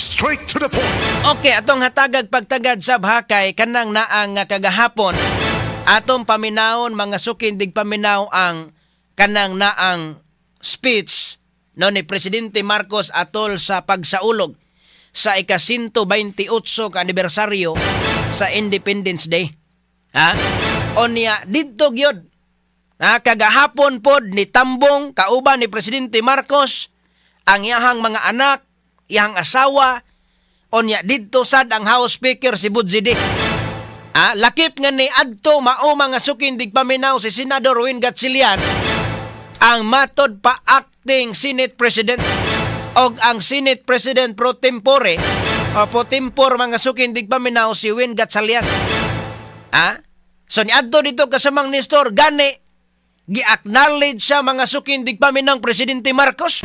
Straight to the point. Okay, atong hatagag pagtagad sa bhakay kanang naang nga kagahapon. Atong paminawon, mga suking tigpaminaw, ang kanang naang speech, no, ni Presidente Marcos atol sa pagsaulog sa ika-128 ka anibersaryo sa Independence Day. Ha? Onya didto gyud. Ha, kagahapon pod ni tambong kauban ni Presidente Marcos ang iyahang mga anak, iyang asawa, onya didto sad ang House Speaker si Bojie Dy. Ah, lakip nga ni adto mao, mga suking tigpaminaw, si Senador Win Gatchalian, ang matod pa acting Senate President, og ang Senate President pro tempore o pro tempore, mga suking tigpaminaw, si Win Gatchalian. Ah? So niadto dito kasamang Nestor, gani gi-acknowledge siya, mga suking tigpaminaw, Presidente Marcos.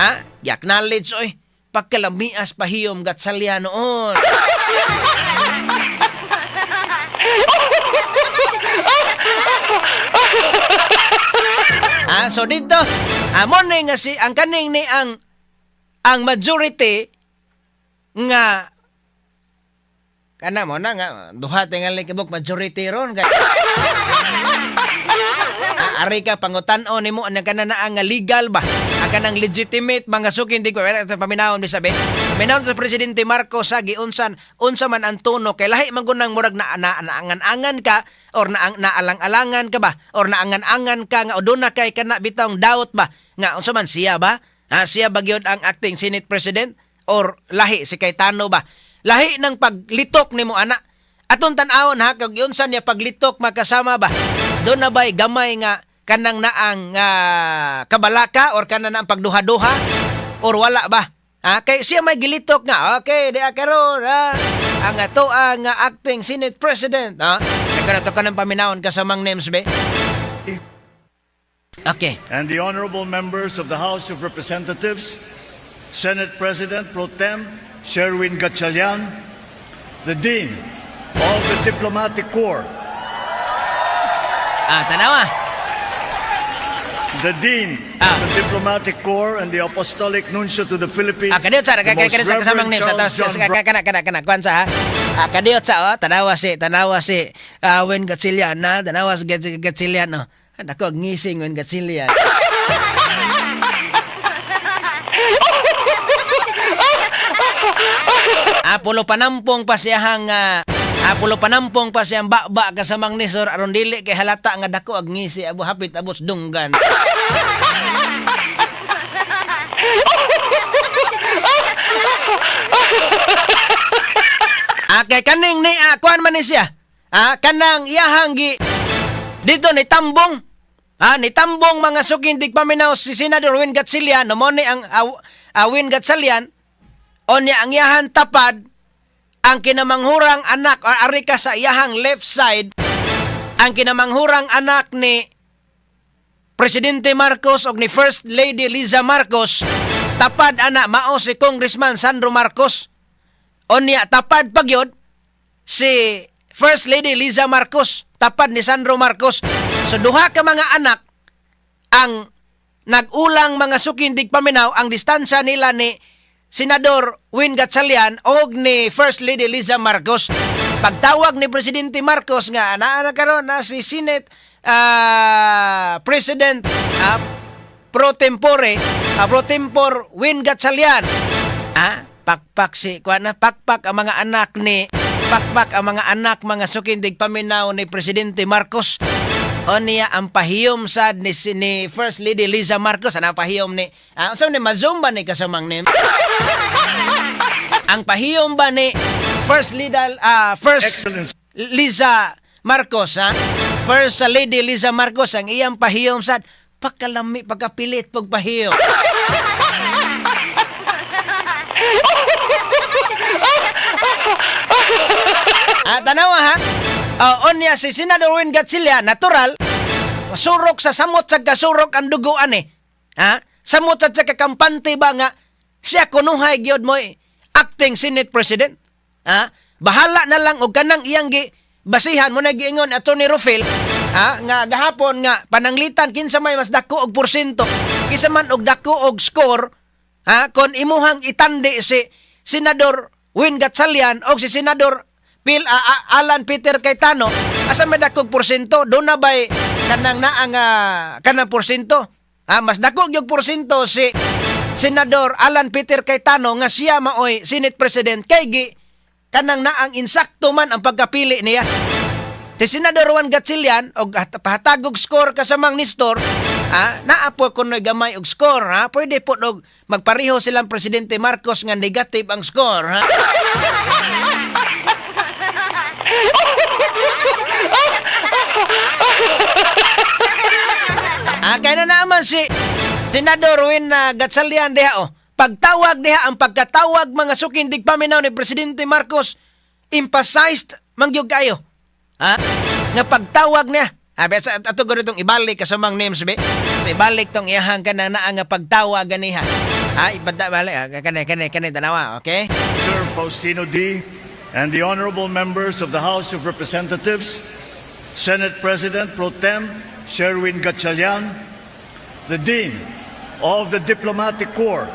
Ha? Gi-acknowledge oy. Pagkalamias pahiyom Gatchalian noon. Ah, so dito, mo ni nga si ang kaning ni ang majority nga kana mo na nga duha tingali kabuk majority ron kay ah, ari ka pangutan-on nimo ang kana na nga legal ba, ang kanang legitimate, mga suki hindi ko sa paminawon bisa be paminawon sa Presidente Marcos sa giunsan unsa man ang tono kay lahi man gunang murag na naangan-angan ka or na naalang-alangan ka ba or naangan-angan ka nga o na kay kana bitawng doubt ba nga unsa man siya ba, ha, siya ba gyud ang acting Senate President or lahi si Cayetano ba? Lahi ng paglitok nimo ana. Atong tan-awon ha kag unsa niya paglitok makasama ba, doon na ba'y gamay nga kanang naang kabalaka or kanang naang pagduha-duha or wala ba? Ha, kay siya may gilitok nga okay di karon ha ang ato ang acting Senate President, ha. Kaya to kanang paminawon kasamang names be. Okay. And the honorable members of the House of Representatives, Senate President Pro Tem Sherwin Gatchalian, the Dean of the Diplomatic Corps, Ah, tanawa. The Dean of the Diplomatic Corps and the Apostolic Nuncio to the Philippines, Ah, kadiyot sa the Most kadiyot sa kasamang Reverend names. Charles Tapos John kana kana kana kuan sa ha. Ah, kadiyot sa oh, tanawa si Win Gatchalian na, tanawa si Gatchalian no. Ah, dako ang ngising Win Gatchalian. Ah, pulo panampong pa siyahang pulo panampong pa siyang baba kasamang nisor aron dili kay halata nga dako ag ngisi abo hapit abos dunggan. Ah, kay kaning ni kuan man ni siya. Ah, kanang iyahang gi dito ni tambong. Ah, ni tambong, mga suking tigpaminaw, si Senador Win Gatchalian, no mo ni ang Win Gatchalian, onya ang iyahan tapad ang kinamanghurang anak or ari ka sa iyahang left side ang kinamanghurang anak ni Presidente Marcos og ni First Lady Liza Marcos. Tapad ana mao si Congressman Sandro Marcos. Onya tapad pagyod si First Lady Liza Marcos, tapad ni Sandro Marcos. So duha ka mga anak ang nag-ulang, mga suking tigpaminaw, ang distansya nila ni Senador Win Gatchalian og ni First Lady Liza Marcos. Pagtawag ni Presidente Marcos nga naa na karon na si Senate President pro tempore pro tempore Win Gatchalian. Ah, pakpak si kuan na pakpak ang mga anak ni pakpak ang mga anak, mga suking tigpaminaw, ni Presidente Marcos. Onya ang pahiyom sad ni First Lady Liza Marcos, ana pahiyom ni unsa ni ma-zoom ba ni kasamang ni ang pahiyom ba ni First Lady First Excellency. Liza Marcos, ha. First Lady Liza Marcos, ang iyang pahiyom sad pagkalami pagkapilit pagpahiyom. Ah, tanawa ha. Onya si Senador Win Gatchalian, natural, surok sa samot sa kasurok ang duguan eh. Ha? Samot sa kakampante ba nga siya kunuhay gyud mo eh, acting Senate President. Ha? Bahala na lang og kanang iyang gi basihan mo na giingon Attorney Rufil, ha, nga gahapon nga pananglitan kinsa may mas dako og porsyento, kinsa man og dako og score, ha, kon imuhang itandi si Senador Win Gatchalian o si Senador Alan Peter Cayetano, asa may dakog porsyento? Doon na ba'y kanang naang kanang porsyento? Ah, mas dako gyud porsyento si Senador Alan Peter Cayetano nga siya maoy Senate President kay gi kanang naang insakto man ang pagkapili niya. Si Senador Juan Gatchalian og pahatagog score kasamang Nestor, naa po kunoy gamay og score, ha. Pwede po og magpareho silang Presidente Marcos nga negative ang score, ha. Ah, kaya na naman si Senador Win na Gatchalian diha oh. Pagtawag diha, ang pagkatawag, mga suking tigpaminaw, ni Presidente Marcos, emphasized man gyud kayo. Ha? Nga pagtawag niya. Ha, besa ato gud itong ibalik kasamang names be. Ibalik tong iyahang kanang naa nga pagtawag ganiha. Ha, ibada balik ha, kani kani kani tanawa, okay? Sir Faustino Dy, and the honorable members of the House of Representatives, Senate President Pro Tem Sherwin Gatchalian, the Dean of the Diplomatic Corps,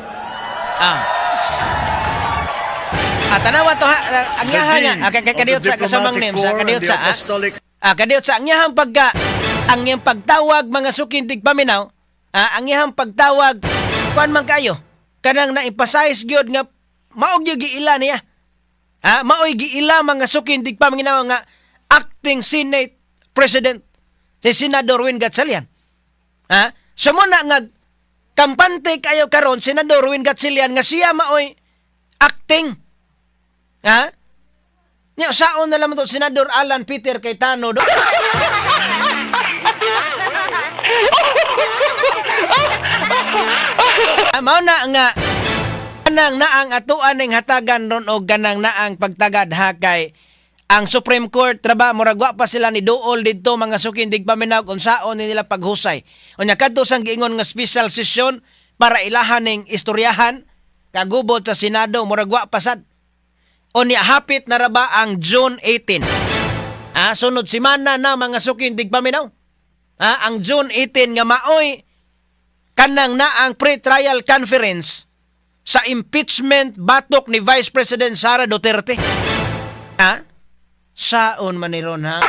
Ah, tanawa to ha, ang the iyahan nga, Dean ah, kay of the kadiyot sa kasamang Diplomatic names, ha, Corps and kadiyot the sa ah. Apostolic Ah, kadiyot sa ang iyahang pagka ang iyang pagtawag, mga suking tigpaminaw, ang iyahang pagtawag kuan man kayo. Kanang na-emphasize gyud nga mao gyud giila niya. Ha, maoy giila, mga suking tigpaminaw, nga acting Senate President si Senador Win Gatchalian. Ha? So mo na nga kampante kayo karon Senador Win Gatchalian nga siya maoy acting. Ha? Nya saon na lamang to Senador Alan Peter Cayetano do. Ah, mao na nga kanang naang atuan ning hatagan ron og kanang naang pagtagad ha kay ang Supreme Court traba murag wa pa sila ni duol didto, mga suking tigpaminaw, kung saon ni nila paghusay. Unya kadto sang giingon nga special session para ilahan ning istoryahan kagubot sa Senado, murag wa pa sad. Unya hapit na ra ba ang June 18? Ah, sunod semana na, mga suking tigpaminaw. Ah, ang June 18 nga maoy kanang naang pre-trial conference sa impeachment batok ni Vice President Sara Duterte. Ha? Saon man ni ron, ha?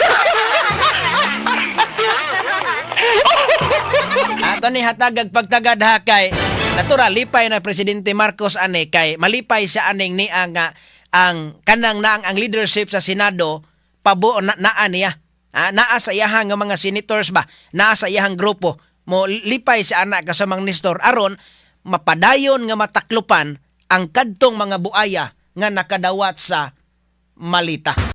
Ato ni hatagag pagtagad ha kay natural lipay na Presidente Marcos ane kay malipay siya aning niya nga ang kanang naang ang leadership sa Senado pabo na, naa niya. Ah, naa sa iyahang nga mga senators ba? Naa sa iyahang grupo. Mo lipay siya ana kasamang Nestor aron mapadayon nga mataklupan ang kadtong mga buaya nga nakadawat sa malita.